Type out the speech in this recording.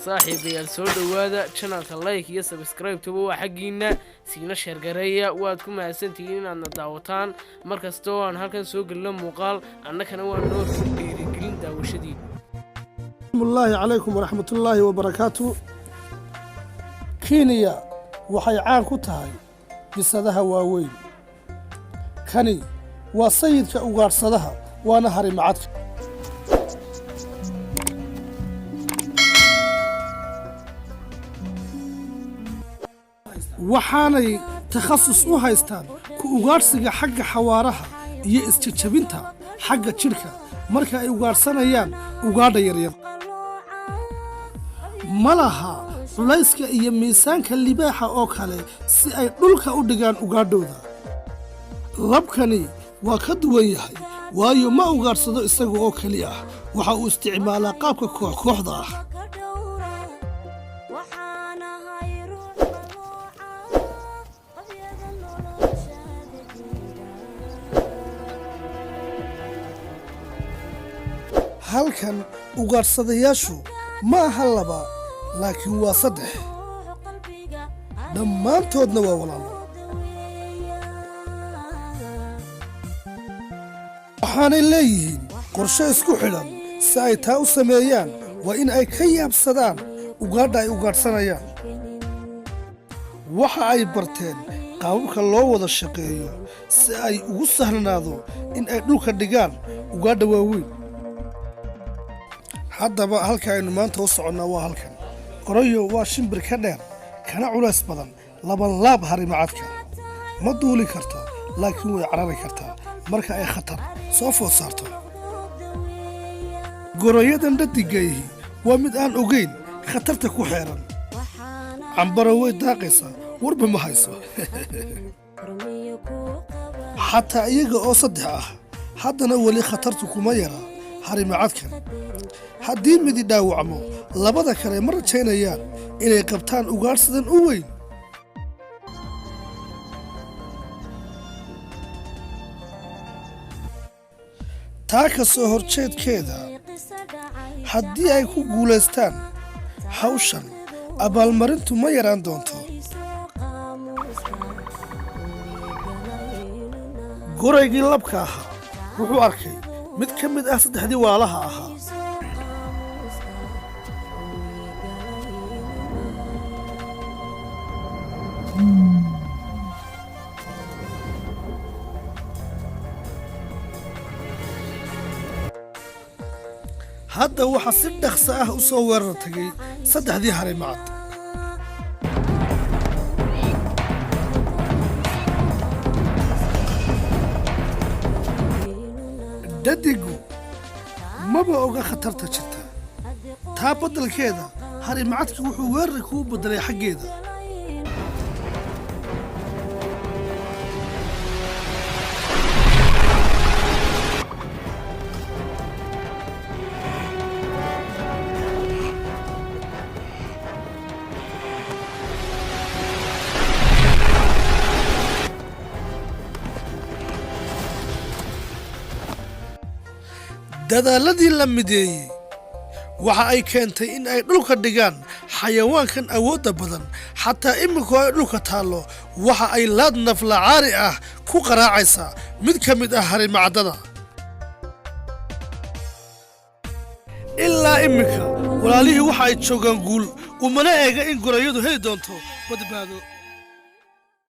Saaxiibayaal, soo dhowaada channelka. Like iyo subscribe-tuba waa xaggiina, siina share gareeya. Waad ku mahadsantihiin inaadna daawataan mar kasta oo aan halkan soo gelino muuqaal. Annakana waa noo dhiirigelin daawashadiina. Allaahi calaykum waraxmatullaahi wabarakaatu. Kenya waxay caan ku tahay bisadaha waaweyn. Kani waa sayidka ugaadhsadaha, waana harimacadka. Waxaanay takhasus u haystaan ku ugaadhsiga xagga xawaaraha iyo isjajabinta xagga jidhka marka ay ugaadhsanayaan ugaadha yaryar. Ma laha culayska iyo miisaanka libaaxa oo kale si ay dhulka u dhigaan ugaadhooda. Labkani waa ka duwan yahay, waayo ma ugaadhsado isaga oo keli ah. Waxa uu isticmaalaa qaabka koox kooxda ah. Halkan ugaadhsadayaashu ma aha laba, laakiin waa saddex. Dhammaantoodna waa walaalo. Waxaanay leeyihiin qorshe isku xidhan. Si ay taa u sameeyaan, waa in ay ka yaabsadaan ugaadha ay ugaadhsanayaan. Waxa ay barteen qaababka loo wada shaqeeyo si ay ugu sahlanaado in ay dhulka dhigaan ugaadha waaweyn. Haddaba halka aynu maanta u soconnaa waa halkan. Goroyo waa shimbir ka dheer kana culays badan labanlaab harimacadka. Ma duuli karto, laakiin way carari kartaa marka ay khatar soo food saarto. Goroyadan dhadiggayhi waa mid aan ogayn khatarta ku xeeran. Cambaro way daaqaysaa, warba ma hayso. Xataa iyaga oo saddex ah, haddana weli khatartu kuma yara harimacadkan. Haddii midi dhaawacmo, labada kale ma rajaynayaan inay qabtaan ugaadhsidan u weyn. Taa ka soo horjeedkeeda, haddii ay ku guulaystaan hawshan, abaalmarintu ma yaraan doonto. Goraygii labka ahaa wuxuu arkay mid ka mid ah saddexdii walaalaha ahaa. Hadda waxaa si dhaqso ah u soo weerar tagay saddexdii harimacad. Dhadigu maba oga khatarta jirta. Taa baddelkeeda, harimacadki wuxuu weerarka kuu beddelay xaggeeda. Dadaaladii la mideeyey waxa ay keentay in ay dhulka dhigaan xayawaankan awoodda badan. Xataa iminkoo ay dhulka taallo, waxa ay laad naflacaari ah ku qaraacaysaa mid ka mid ah harimacdada. Ilaa iminka walaalihii waxa ay joogaan guul, umana eega in gorayadu heli doonto badbaado.